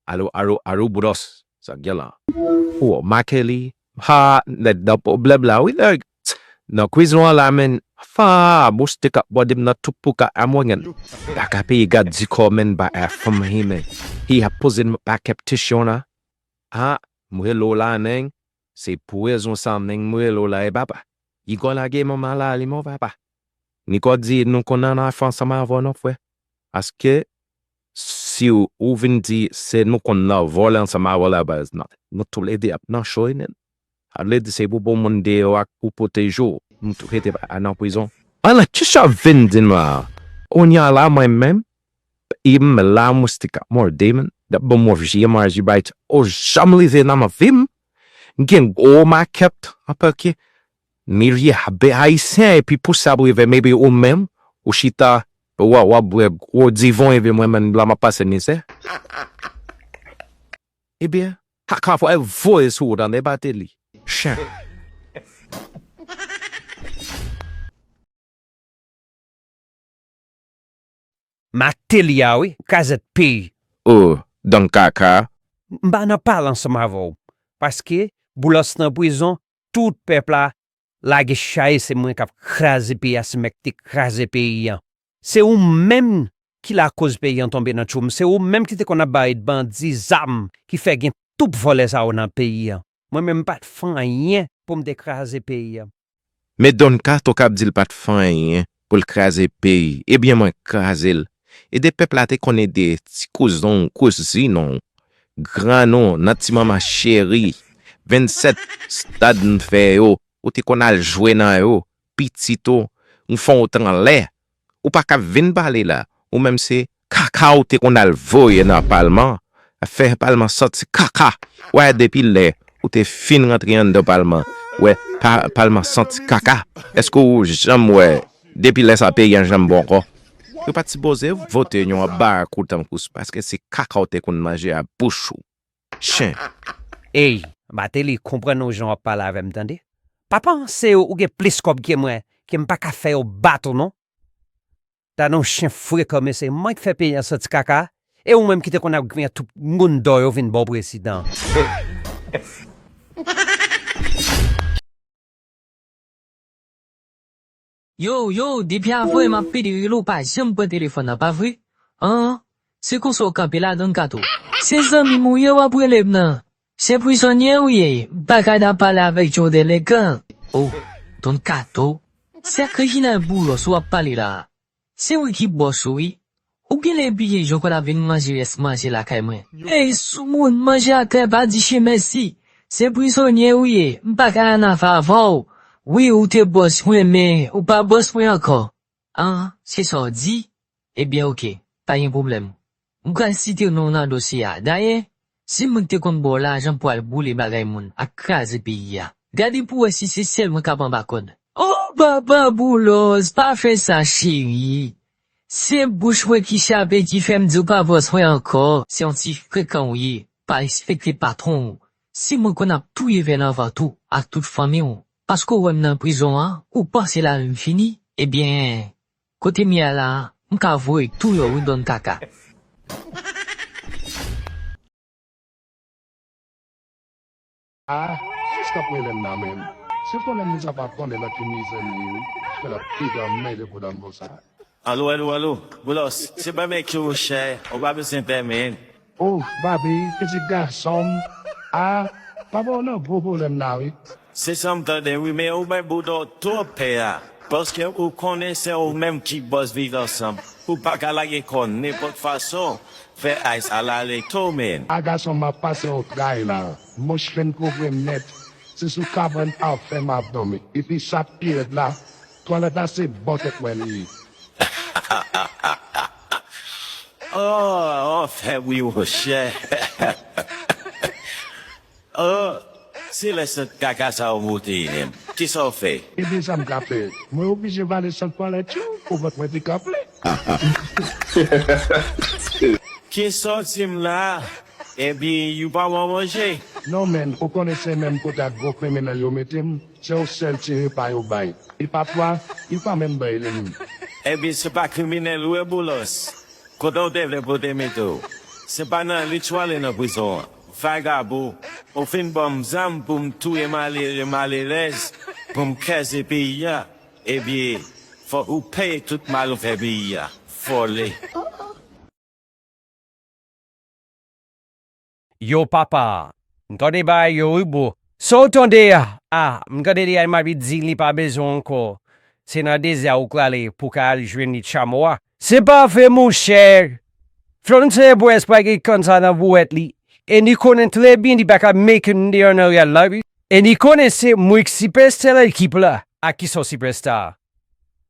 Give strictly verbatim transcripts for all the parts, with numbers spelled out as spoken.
Alo, alo, alo, Boulos. Sa k gen la? O, Martelly. Ha, nèg nan pwoblèm la, wi, nèg. Nan kwizon an la, men. Fa, moustik ap mòde m nan tout pou ka a mwen, gen. Pa ka peye gad di kò, men, ba a fanm, he, men. He ap poze m pa kèp kesyon la. Ha, m rele w la, nèg. Se pou rezon sa, nèg, m rele w la, e papa. Igò lage manman la, li, mon papa. Niko di, nou konn nan afè ansanm avè w non, frè. Paske, si w, ou vin di, se nou konn nan vòlè ansanm avè w la, baz, non. Nou toulède ap nan cho, wi, men. Sa vle di, se pou bon moun deyò ak pou pwoteje w. Nou tou rete pa nan prizon. Ala, kisa w vin di m la? Kounye a la, mwen menm, e m la, moustik ap mòde m, y ap ban m yon vye maji bay, o, janm rive nan vi m, m gen gwo makèt, anpè ke milye be ayisyen, epi pou sa pou rive, maybe ou menm, ou chita, w a, w ap bwè gwo divon, epi mwen menm, la m ap pase mizè. Ebyen, kaka fò voye sou ou, tande, Bateli. Chen. Mateli a wi, kazèt peyi. O, Don Kaka. M pa nan pale ansanm avè w. Paske, Boulos nan prizon, tout pèp la lage chaye, se mwen k ap kraze peyi a, se mwen k te kraze peyi a. Se ou menm ki lakoz peyi a tonbe nan tchoum. Se ou menm ki te konn ap bay bandi zam ki fè gen tout vòlè sa yo nan peyi a. Mwen menm m pa t fè anyen pou m te kraze peyi a. Men Don Kato k ap di l pa t fè anyen pou l kraze peyi, ebyen mwen kraze l. Ede pèp la te konn ede ti kouzon w, kouzin w, grann ou, nan ti manman cheri, vennsèt stad m fè yo, ou te konn al jwe nan yo, pitit ou, m fè w t anlè. Ou pa ka vin pale la. Ou menm se kaka ou te konn al voye nan palman, fè palman santi kaka. Wè, depi lè ou te fin rantre anndan palman, wè, pa, palman santi kaka. Èske ou janm wè, depi lè sa peyi an janm bon ankò? Yo pa t sipoze vote yon barak ou tankou s-, paske se kaka ou te konn manje a bouch ou. Chen. Ey, Mateli, konprann ou jan w ap pale avè m, tande. Pa panse ou gen plis kòb ke mwen, ke m pa ka fè yo bat ou non. Tande yon chen frekan, mesye, mwen k fè peyi an santi kaka, e ou menm ki te konn ap griyen tout moun dò yo vin ba w prezidan. Yo, yo, depi avanyè m ap pede rele w pa janm pran telefòn nan, pa vre? An, se konsa w kanpe la, Don Kato? Se zanmi m ou ye w ap rele m nan? Se prizonye ou ye? M pa ka nan pale avèk yon delenkan. O, Don Kato, se ak Reginald Boulos ou ap pale la a. Se ou ki bòs ou wi. Ou genlè bliye jan w konn ap vin manje rès manje lakay mwen. Ey, soumoun, manje atè pa di chen mèsi. Se prizonye ou ye, m pa ka annafè avè w. Wi, ou te bòs mwen, men ou pa bòs mwen ankò. An, se sa w di? Ebyen, oke, pa gen pwoblèm. M pral site non w nan dosye a. Dayè, se mwen ki te konn ba w lajan pou al boule bagay moun ak kraze peyi a. Gade pou w wè si se sèl mwen k ap anba kòd. O papa Boulos, pa fè sa, cheri. Se bouch mwen ki chape ki fè m di w pa bòs mwen ankò. Se yon ti frekan w ye. Pa respekte patwon w. Si mwen konn ap touye vè nan vant ou ak tout fanmi w, paske w wè m nan prizon an, ou panse lavi m fini? Ebyen, kote m ye a la a, m ka voye touye w wi, Don Kaka. Ah, jis k ap rele m nan men. Se pwoblèm li sa pa konnen nan ki mizè m ye wi. Fè l ap pede anmède pou dan konsa. Alo, alo, alo. Boulos, se pa men ki ou chè, ou pa bezwen pè men. Oh, Babi, pitit gason m. Ah, papa w nan gwo pwoblèm la wi. Se sa m tande wi, men ou bay bouda w twòp pè a. Paske ou konnen se ou menm ki bòs Viv Ansanm. Ou pa ka lage kò nenpòt fason. Fè Ice al ale tou, men. A gason m ap pase yon tray la. Mouch fin kouvri m nèt. Se sou kabann anfè m ap dòmi. Epi sa k pi rèd la, twalèt la se bò tèt mwen li ye. Oh, anfè wi, monchè. Oh, se lè sant kaka sa w moute menm. Kisa w fè? Ebyen sa m ka fè? Mwen oblije vale sant twalèt yo pou vant mwen pik anfle. Kisa w di m la? Ebyen, ou pa ban manje? Non, men, ou konnen se menm kote ak gwo kriminèl yo mete m. Se yon sèl ti repa yo bay. E pafwa, yo pa menm bay li menm. Ebyen, se pa kriminèl ou ye, Boulos. Kote w te vle pou te mete w? Se pa nan lit w ale nan prizon an. Vagabon, ou fin ban m zam pou m touye malere malerèz, pou m kraze peyi a. Ebyen, fòk ou peye tout mal ou fè peyi a. Vòlè. Yo papa, m tande bagay yo wi bro. Sa w tande a? Ah, m tande li al m ap di li pa bezwen ankò. Se nan dezè a ou k prale pou w ka al jwenn li tchamo a. Se pa vre monchè. Florence Boyes pa gen konn sa nan bouwèt li. E li konnen trè byen li pa ka make it deyò nan rèl la wi. E li konnen se mwen k sipèsta ekip la. A kisa w sipèsta?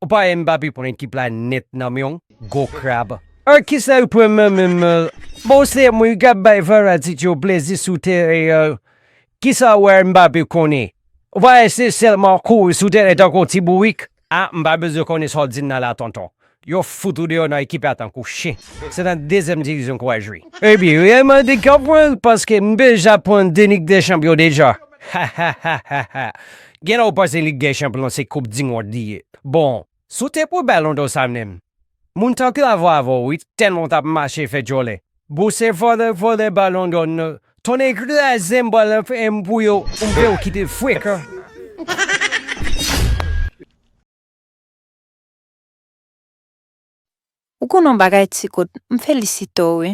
Ou pa wè Mbappé pran ekip la nèt nan men w? Gwo krab. An kisa yo pran men menm? Bon se mwen k ap bay Verratti yo plezi sou teren an. Kisa w wè Mbappé konnen? Ou pa wè se sèlman kouri sou teren tankou ti bourik? A m pa bezwen konnen sa w di m nan la tonton. Yo fout ou deyò nan ekip la tankou chen. Se nan dezyèm divizyon ke w a jwe. Ebyen Real Madrid k ap pran l paske m deja pran de Lig dè Chanpyon deja. Genlè w panse Lig dè Chanpyon se koup di mond li ye. Bon, si w te pran balon dò sa menm, moun t ap lave avè w wi tèlman w t ap mache fè djòlè. Bon se vòlè vòlè balon dò nan. Tonnè kraze m pral fè m pou yo pou m fè w kite frekan. Ou konn yon bagay ti kout, m felisite w wi.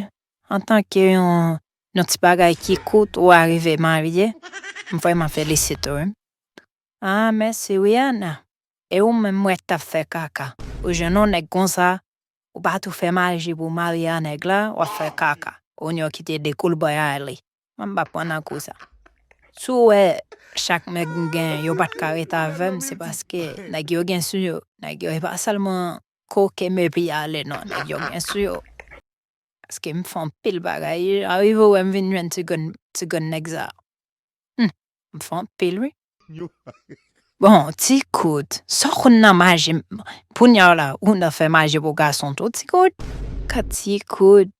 Antanke yon yon ti bagay ki kout ou arive marye, m vrèman felisite w wi. Ah mèsi Rihanna. E ou menm m wè k t ap fè kaka. Ou jwenn yon nèg konsa, ou pa tou fè maji pou w marye a nèg la, w ap fè kaka. Ou nyon kite de koulbòy ale. Mwen m p ap pran nan kou sa. Si w wè chak nèg m gen yo pa t ka ret avè m, se paske nèg yo gen sou yo. Nèg yo e pa sèlman koke m epi ale non, nèg yo gen sou yo. Paske m fè anpil bagay, arive w wè m vin jwenn ti grenn ti grenn nèg sa. Humm, m fè anpil wi. Bon, ti kout, sa w konn nan maji m? Kounye a la, ou nan fè maji pou gason tou, ti kout? Ka ti kout.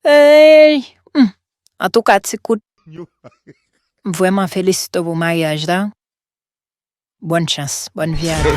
Ey! Humm, antouka ti kout, m vrèman felisite w pou maryaj la. Bòn chans, bòn vi a de.